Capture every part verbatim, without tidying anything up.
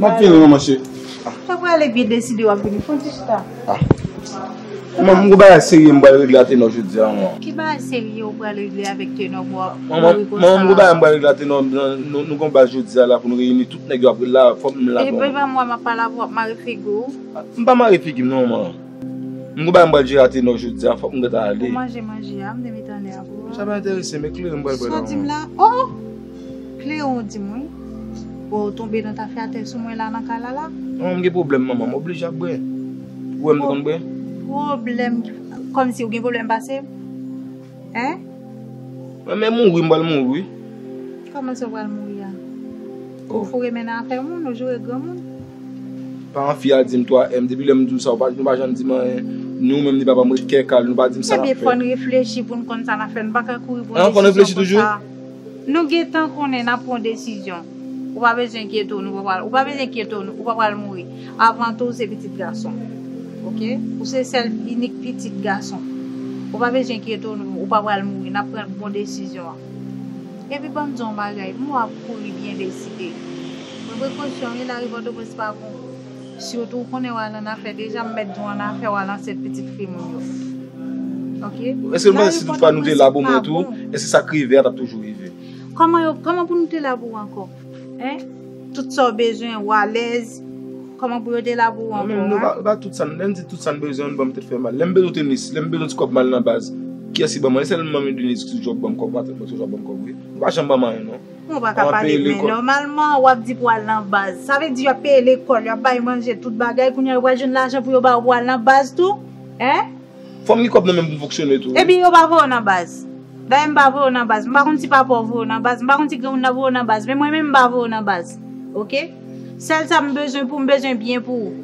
M ap vini, manman cheri. Sa pral e byen deside w ap vini. Fon ti chita. Ah. Manman, m gon bagay serye m pral regle a Tenò jodi a, manman. Ki bagay serye ou pral regle avèk Tenò pou w ap mouri konsa? Manman, m gon bagay m pral regle a Tenò, nou, nou gon bal jodi a la pou nou reyini tout nèg yo ap la, fòk m la. E pa m wè m ap pale avè w, w ap mare figi w. M pa mare figi m non, manman. M gon bagay m pral jere a Tenò jodi a, fòk m gentan ale. Ou manje manje a, m te met annè a pou ou. Sa pa enterese m, e kleren m pral pran. Sa w di m la? Oh! Kleren w di m wi. Bon, ou tonbe nan tafyatè sou mwen la nan kay la la? Non, m gen pwoblèm, manman, m oblije ap bwè. Ou wè m te konn bwè? Pwoblèm? Kòmsi ou gen pwoblèm pase m? Hein? Mwen menm mouri, m pral mouri wi. Kòman sa w pral mouri a? Ou foure men nan afè moun, ou joure granmoun? Paran fi a di m twa M, depi lè m di w sa, ou pa, nou pa janm di m anyen. Ni ou menm, ni papa m ret kè kal, nou pa di m sa n ap fè. Ebyen, fò n reflechi pou n konn sa n ap fè, nou pa ka kouri pran desizyon konsa. Nou gentan konnen n ap pran desizyon. Ou pa bezwen enkyete w, nou pa pral, ou pa bezwen enkyete w, ou pa pral mouri. Avan tou, ou se pitit gason. Oke? Ou se sèl inik pitit gason. Ou pa bezwen enkyete w, ou pa pral mouri. N ap pran bon desizyon an. Epi ban m di w yon bagay, m wè w ap kouri byen deside. Pran prekosyon wi, lari Pòtoprens pa bon. Sitou w konnen w al ann afè, deja m mèt di w ann afè, w al ansent pitit fi moun yo. Oke? Èske nou panse si toutfwa nou te la pou mwen tou, èske sa k rive a t ap toujou rive? Kòman yo, kòman pou nou te la pou w ankò? Hein? Tout sa w bezwen, w alèz. Kòman pou yo te la pou w ankò, hein? Mwen menm, nou pa, pa tout sa, lè m di tout sa n bezwen, nou ban m tèt fè mal. Lè m bezwen tenis, lè m bezwen ti kòb m al nan baz, kiyès ki ban mwen? E sèl manmi Deniz ki toujou ap ban m kòb, patnè mwen toujou ap ban m kòb, wi. Nou pa janm ban m anyen, non. Ou pa ka pale, men nòmalman, w ap di pou al nan baz. Sa vle di y ap peye lekòl, y ap bay manje, tout bagay. Kounye a, yo pral jwenn lajan pou yo ba w pou al nan baz tou? Hein? Fò m gen kòb nan men m pou m fonksyone tou, wi. Epi yo pa voye w nan baz. Dayè, m pa voye w nan baz. M pa konn si papa w voye w nan baz. M pa konn si granmoun nan voye w nan baz. Men mwen menm, m pa voye w nan baz. Oke? Sèl sa m bezwen pou w, m bezwen byen pou ou.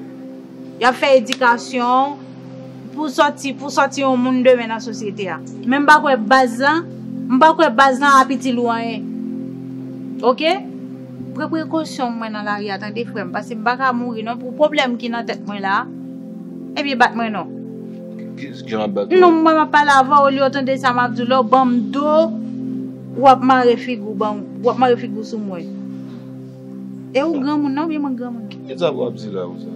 Y ap fè edikasyon w pou sòti, pou sòti yon moun demen nan sosyete a. Men m pa kwè baz lan, m pa kwè baz lan ap itil ou anyen. Oke? Pran prekosyon mwen nan lari a, tande, frè m, paske m pa ka mouri non pou pwoblèm ki nan tèt mwen la. Ebyen, bat mwen non. Ki, ki jan m ap bat ou? Non, mwen m ap pale avè w, olye w tande sa m ap di w, lè w ban m do, w ap mare figi w ban m, w ap mare figi w sou mwen. E ou granmoun non, oubyen mwen granmoun? Ki sa w ap di la konsa?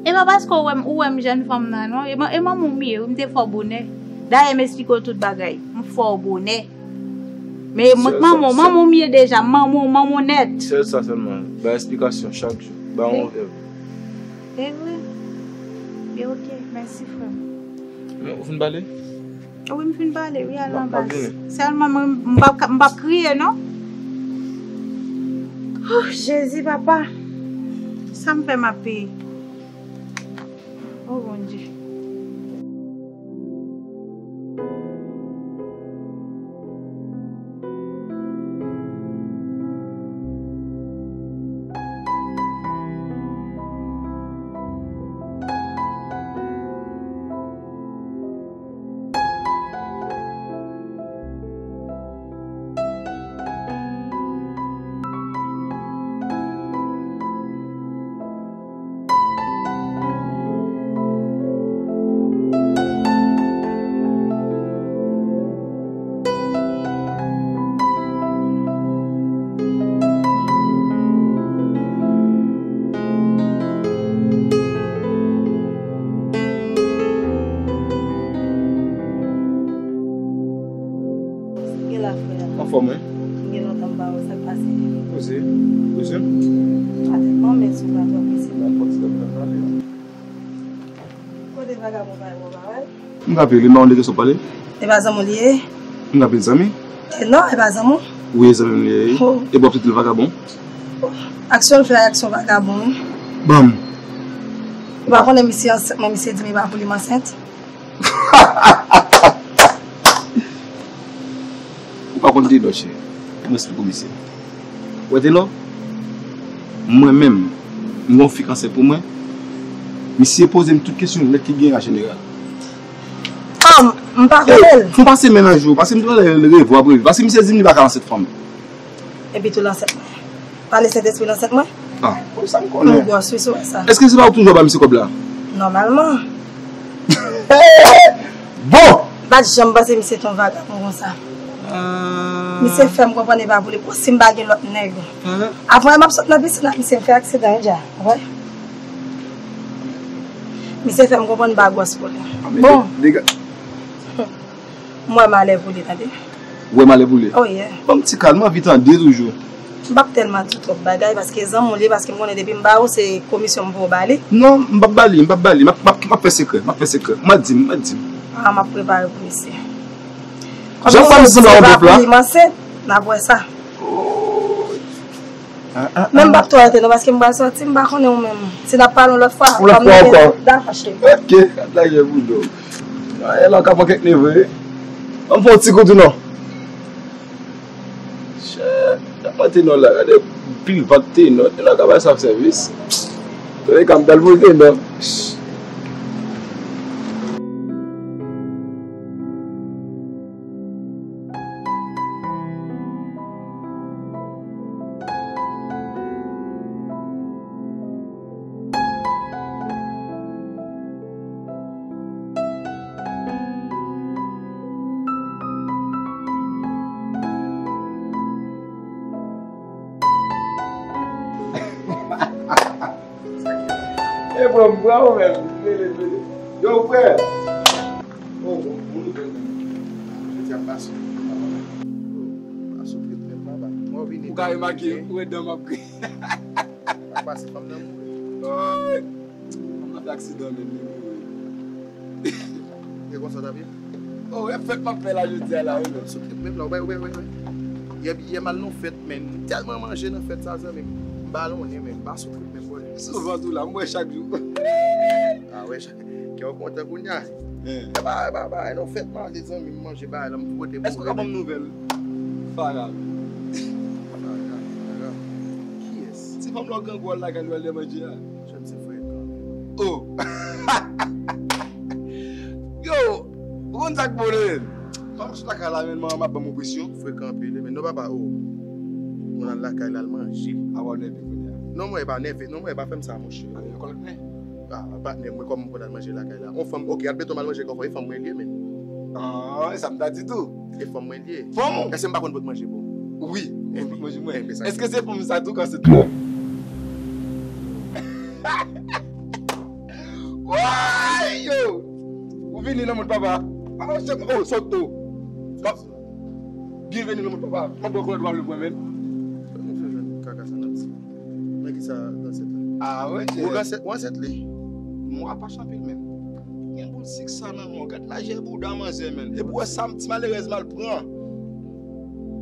E pa paske ou wè m, ou wè m jèn fanm nan non. E man-, e manman w m ye, wi, m te fè w bonè. Dayè, m esplike w tout bagay. M fè w bonè. Men mwen, manman w, manman w m ye deja, manman w, manman w nèt. Sèl sa sèlman. Bay esplikasyon chak jou. Bay yon vèb. E vre? Byen, oke. Mèsi, frè m. Men, ou fin pale? Wi, m fin pale, wi, al nan baz. Sèlman, mwen, m p ap ka, m p ap kriye, non. Oh, Jezi, papa. Sa m fè, m ap peye. Oh, Bondye. Gen la, frè. Anfòm, wi. Gen lontan m pa wè w, sa k pase? Poze, poze. Pa tèlman, men sou pa twò prese. Bon, fòk ti tèt mwen pale. Kote vagabon pa wè w pa wè l? M ka peye li, m pa konn de kiyès w ap pale. E pa zanmi w li ye? M ka peye zanmi? E non, e pa zanmi w. Wi, e zanmi m li ye, wi. Oh. E w ap trete l vagabon? Aksyon l fè, aksyon vagabon, wi. Ban m. Ou pa konnen misye ansent, mwen, misye di m e pa pou li m ansent. Ou pa konn Tenò, cheri. Mwen esplike w misye. Ou wè Tenò? Mwen menm, m gon fi k ansent pou mwen. Misye poze m tout kesyon nèt ki genyen an jeneral. Oh, m pa konnen l. Fon pase men nan jou, paske m tande l revwa pou revwa. Paske misye di m li pa ka ansent fanm. Epi tou l ansent mwen. Pale Sentespri l ansent mwen. Ah, konsa m konnen. M gwòs wi si w wè sa. Èske se pa ou k toujou ap ba misye kòb la? Nòmalman. Bon! M pa t janm panse misye te yon vagabon konsa. Misye fè m konprann li pa pou li. Bon, si m pa gen lòt nèg. Apre m ap sot nan pisin la, misye fè aksidan wi dja. Wè. Misye fè m konprann li pa gwòs pou li. Bon. M wè malè pou li, tande. Ou wè malè pou li? Oh yeah. Ban m ti kal, m anvi tande toujou. M p ap tèlman di w twòp bagay, paske zanmi w li ye, paske m konnen depi m ba ou, se komisyon m pou w ba li. Non, m p ap ba li, m p ap ba li. M ap, m ap, m ap fè sekrè, m ap fè sekrè. M a di m, m a di m. Ah, m ap prepare pou misye. Jan pa m sanble yon bèf la. Li m ansent, n ap wè sa. Men m p ap twò rete non, paske m pral sòti, m pa konnen ou menm. Si n ap pale yon lòt fwa, yon lòt fwa ankò. Dakò, cheri. Ok, gad lagè pou do. Ay, la w ka pran kèk neve wi. Ban m fè yon ti kout wi non. Shit, gade tenò la, gade pil vag tenò. Tenò ka bay sa sèvis. Tande ka m pral pou tenò. E pran m pran ou menm. Mele, mele. Yo, frè. Oh, bon, moun ou jwenn menm. Jodi a m pa sou trip menm, papa. Oh, pa sou trip menm, papa. Mwen vini. Ou ka remake, ou wè dan m ap kriye. Pa pase fanm nan mouri. Fanm nan fè aksidan menm, li mouri. E konsa w t ap ye? Oh, e fèt m ap fè la jodi a la, wi, menm. Sou trip menm la, ou wè, ou wè, ou wè. Yè, yè m al nan fèt, men. M tèlman manje nan fèt sa, zanmi m. M balonnen, men. M pa sou trip menm, bòdè. Souvan tou la, m wè chak jou. Ah, wè, chak, kè w kontan kounye a. E pa, e pa, e pa, e nan fèt, m ale, zanmi m, manje bagay la, m pote pou ou. Èske w ka ban m nouvèl Farah? Farah, Farah. Kiyès? Ti fanm la w gen gwo lakay li, w al manje a. Jan se frekan. Oh! Yo! Ou konn sa k bon, men? Pa mache lakay la, men, manman m ap ban m presyon. Frekan anpil, men non, papa, oh. Moun al lakay la, al manje. A, w ap nève kounye a. Non, mwen, e pa nève, non, mwen, e pa fè m sa, monchè. A, men, kòlèt, men. Ah, patnè, mwen, kòman m konn al manje lakay la? On fanm, ok, admeton m al manje kòfò, e fanm mwen li ye, men. Ah, e sa m ta di tou. E fanm mwen li ye. Fanm ou? Èske m pa konn pot manje pou ou? Wi, ou pot manje mwen. Èske se fanm sa tou k ansent la? Woy, yo! Ou vini nan mond papa. Ah, oh, sòt, oh. Byenveni nan mond papa. M ap bò kòlèt w ap leve mwen, men. Kaka sa n ap di. Nan ki sa ansent la? Ah, wi, ou ansent, ou ansent li? Mwen pa chanpil, men. Gen boul sik sa nan men w, gad lajè bouda manzè, men. Epi w wè sa ti malerèz mal pran.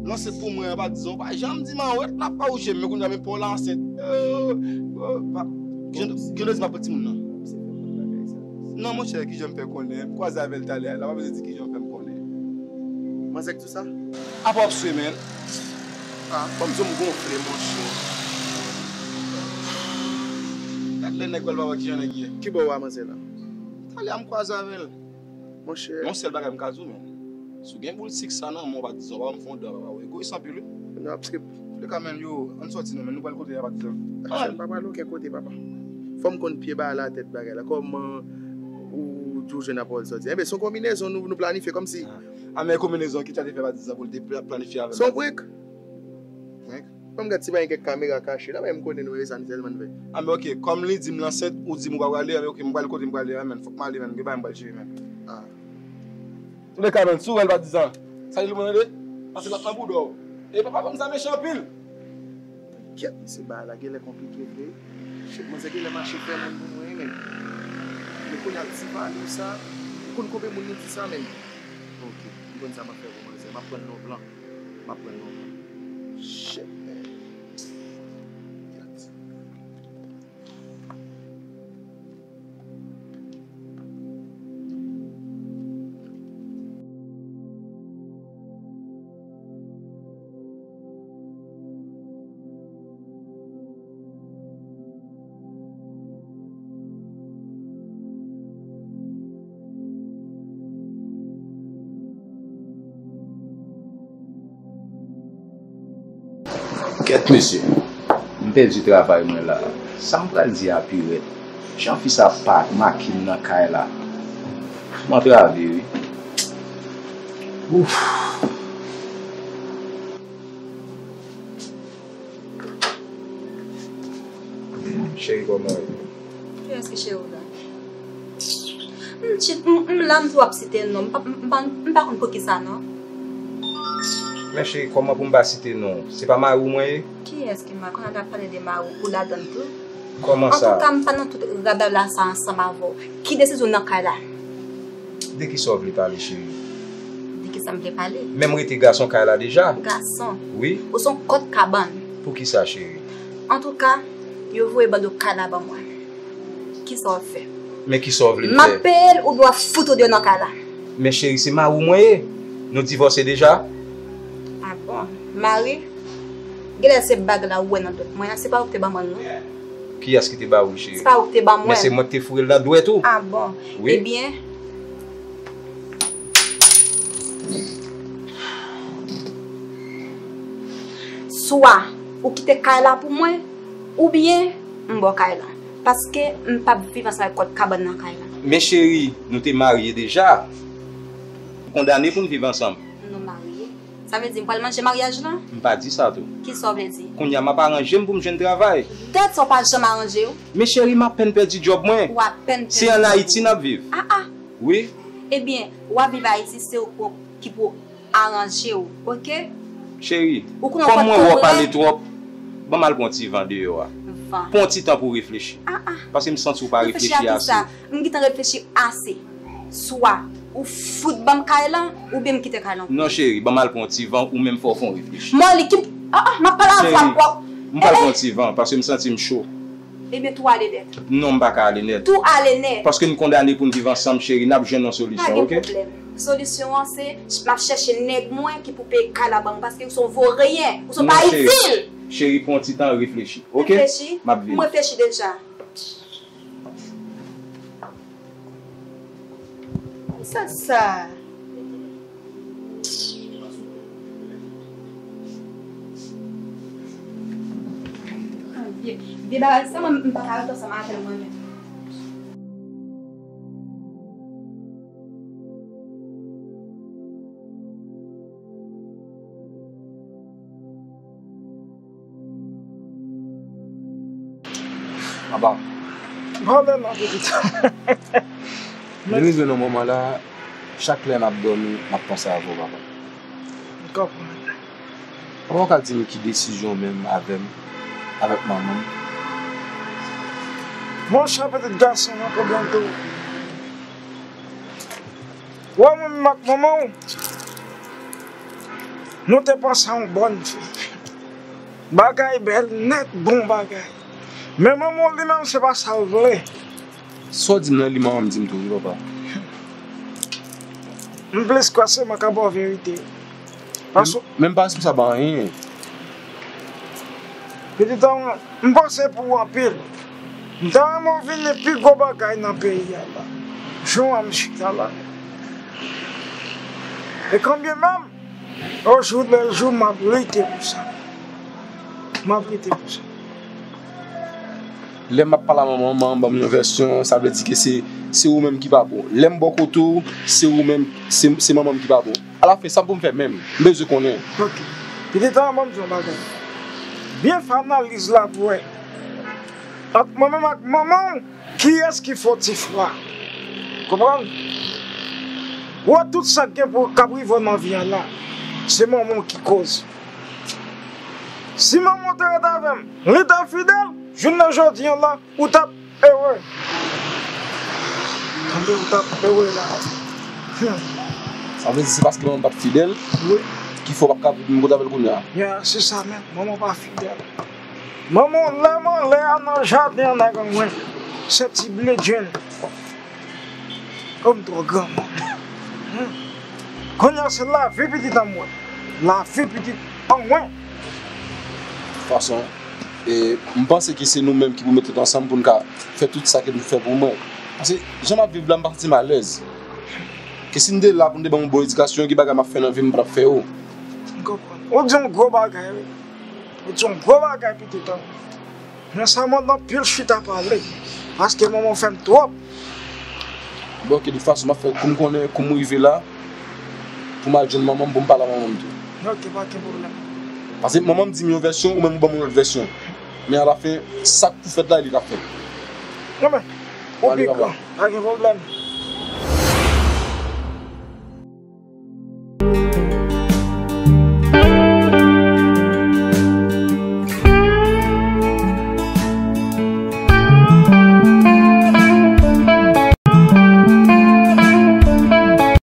L ansent pou mwen, pa dizon, pa janm di m anwèt, l ap pa wouche, men kounye a men pa w la ansent. Oh, oh, pa, gen, gen lè di m ap pran timoun nan. Non, monchè, kijan m fè konnen? M kwaze avè l talè a, l ap ap di kijan m fè m konnen. Manzè k di w sa? Apa w ap swe, men? Ah, ban m di w m gonfle, monchè. Gad lè nèg pral pa wè kijan nèg ye. Ki bò w a manzè la? Talè a m kwaze avè l. Monchè. Yon sèl bagay m ka di w, men. Si w gen boul sik sa nan men w, pa dizon, pa ban m fè yon dan, papa, w egoyis anpil, wi. Non, paske. Antouka, men, yo, ann sòti non, men nou pral kote a, pa dizon. Action pa pral okenn kote, papa. Fò m konn pye bagay la, tèt bagay la. Kòman ou di w jwenn apòl sòti? Enben, se yon konbinezon nou, nou planifye kòmsi. Ah, men konbinezon ki te fè pa dizon pou l te pla-, planifye avè m. Se yon prank. Prank? Ban m gad si pa gen kèk kamera kache la, men m konnen nou e sa n tèlman n fè. Ah, men ok, kòm li di m l ansent, ou di m ou pa prale, ah, men ok, m pral kote m prale a, men fòk m ale, men gen bagay m pral jere, men. Ah. Toulèka, men, si w wè l pa dizon. Sa li mwen tande? Pase lòt nan bouda w. E papa, fanm sa mechan anpil. Kèt, mesye, bagay la genlè konplike vre. Shit, manzè genlè mache fè moun pou mwen, men. Men kounye a ti valè sa, ou konn konbyen moun nou di sa, men. Ok, m konn sa m ap fè pou manzè. M ap pran l nan plan. M ap pran l nan plan. Shit, man. Kèt. Kèt mesye, m pèdi travay mwen la. Sa m pral di a pi rèd. Jan fi sa ap make m nan kay la. M antrave wi. Ouf. Cheri w la. M chit, m, m la, m tou ap site non. M pa, m, m pa, m pa konn poukisa non. Men cheri, kòman pou m pa site non? Se pa mari w mwen ye? Kiyès ki mari? Kounye a n ap pale de mari w, ou ladann tou? Kòman sa? Antouka, m pa nan tout rablabla sa ansanm avè w. Ki desizyon nan kay la? De kisa w vle pale, cheri? De kisa m vle pale? Men m rete gason kay la deja. Gason? Wi. Ou se yon kòt kabann. Poukisa, cheri? Antouka, yo voye bando kay la ban mwen. Kisa w ap fè? Men kisa w vle m fè? M ap peye l oubyen w ap fout ou deyò nan kay la. Men cheri, se mari w mwen ye. Nou divòse deja. A bon? Mari? Genlè se bag la ou wè nan dwèt mwen an, se pa ou ki te ban mwen l non. Kiyès ki te ba ou l, cheri? Se pa ou ki te ban mwen. Men se mwen ki te foure l nan dwèt ou. A bon? Wi. Ebyen, swa ou kite kay la pou mwen, oubyen m ba w kay la. Paske m p ap viv ansanm ak kòt kabann nan kay la. Men cheri, nou te marye deja. Nou kondane pou n viv ansanm. Nou marye? Sa vle di m pral manje maryaj lan? M pa di sa tou. Kisa w vle di? Kounye a m ap aranje m pou m jwenn travay. That's why w pa janm aranje w. Men cheri, m apèn pèdi djòb mwen. W apèn pèdi djòb ou. Se an Ayiti n ap viv. Ah ah. Wi. Ebyen, w ap viv Ayiti, se ou ki pou aranje w, oke? Cheri, kòm mwen wè w pale twòp, ban m al pran ti van deyò a. Van. Pran yon ti tan pou w reflechi. Ah ah. Paske m santi w pa reflechi ase. Reflechi a kisa? M gentan reflechi ase. Swa ou fout ban m kay lan, oubyen m kite kay lan pou ou. Non cheri, ban m al pran yon ti van, ou menm fò w fè yon reflechi. Moli ki, ah ah, m ap pale avè w ankò. M pral pran yon ti van, paske m santi m cho. Ebyen tou ale nèt. Non, m pa ka ale nèt. Tou ale nèt. Paske n kondane pou n viv ansanm, cheri, n ap jwenn yon solisyon, oke? Pa gen pwoblèm. Solisyon an se, m ap chèche nèg mwen ki pou peye kay la ban m, paske ou se yon voryen, ou se yon pa itil. Non cheri, cheri, pran yon ti tan, reflechi, oke? Reflechi? M ap vini. M reflechi deja. Sa sa? Vye, vye bagay sa, mwen, m pa ka ret ansanm avè l mwen menm. Aba. Pale non, pitit. Li rive nan moman la, chak lè n ap dòmi, m ap panse avè w, papa. M konprann. Papa, w ka di m ki desizyon w menm avè m, avèk manman m? Monchè, pitit gason m, nan pwoblèm tou. Wè mwen menm ak manman w, nou te panse a yon bòn fi. Bagay bèl nèt, bon bagay. Men manman w li menm se pa sa l vle. Sa w di m nan li manman m di m tou wi papa. M plis kwè se mwen k ap ba w verite. Paske. Men m pa responsab anyen. Pitit an mwen, m panse pou ou anpil. M ta renmen w vini pi gwo bagay nan peyi a la. Jan m chita la. E kanbyen menm, o jou lè jou, m ap lite pou sa. M ap lite pou sa. Lè m ap pale a manman, manman ban m yon vèsyon, sa vle di ke se, se ou menm ki pa bon. Lè m bò kote w, se ou menm, se, se manman m ki pa bon. Alafen, sa pou m fè menm? M bezwen konnen. Ok. Pitit an, ban m di w yon bagay. Byen fè analiz la pou wè. Ant mwen menm ak manman w, kiyès ki fòtif la? Konprann? Wè tout sa k gen pou k ap rive w nan vi a la, se manman w ki koz. Si manman w te ret avè m, li t ap fidèl, jounen jodi a la, ou t ap ere. Tande, ou t ap ere la. Hmm. Sa vle di se paske manman m pa t fidèl ki fè w p ap ka viv menm kote avè l kounye a? Ya, se sa menm. Manman w pa fidèl. Manman w lè m anlè a nan jaden an ak mwen, se ti bledjèn. O m twò granmoun. Hmm. Kounye a se lavi pitit an mwen. Lavi pitit an mwen. Fason, e, m panse ke se nou menm ki pou met tèt ansanm pou n ka fè tout sa ke nou fè pou mwen. Paske jan m ap viv la, m pa santi m alèz. Ke si m te la pou m te ban m yon bon edikasyon, gen bagay m ap fè nan vi m, m pa t ap fè yo. M konprann. Ou di yon gwo bagay, wi. Ou di yon gwo bagay, pitit an mwen. Men sa mande anpil chita pale, paske manman w fè m twòp. Bon, ke de fason m ap fè kou m konnen kou m rive la, pou m al jwenn manman m, pou m pale a manman m tou. Ok, pa gen pwoblèm. Paske manman m di m yon vèsyon, ou menm ou ban m yon lòt vèsyon. Men alafen, sa k pou fèt la, li k ap fèt. Non, men, Yon pikan, pa gen pwoblèm.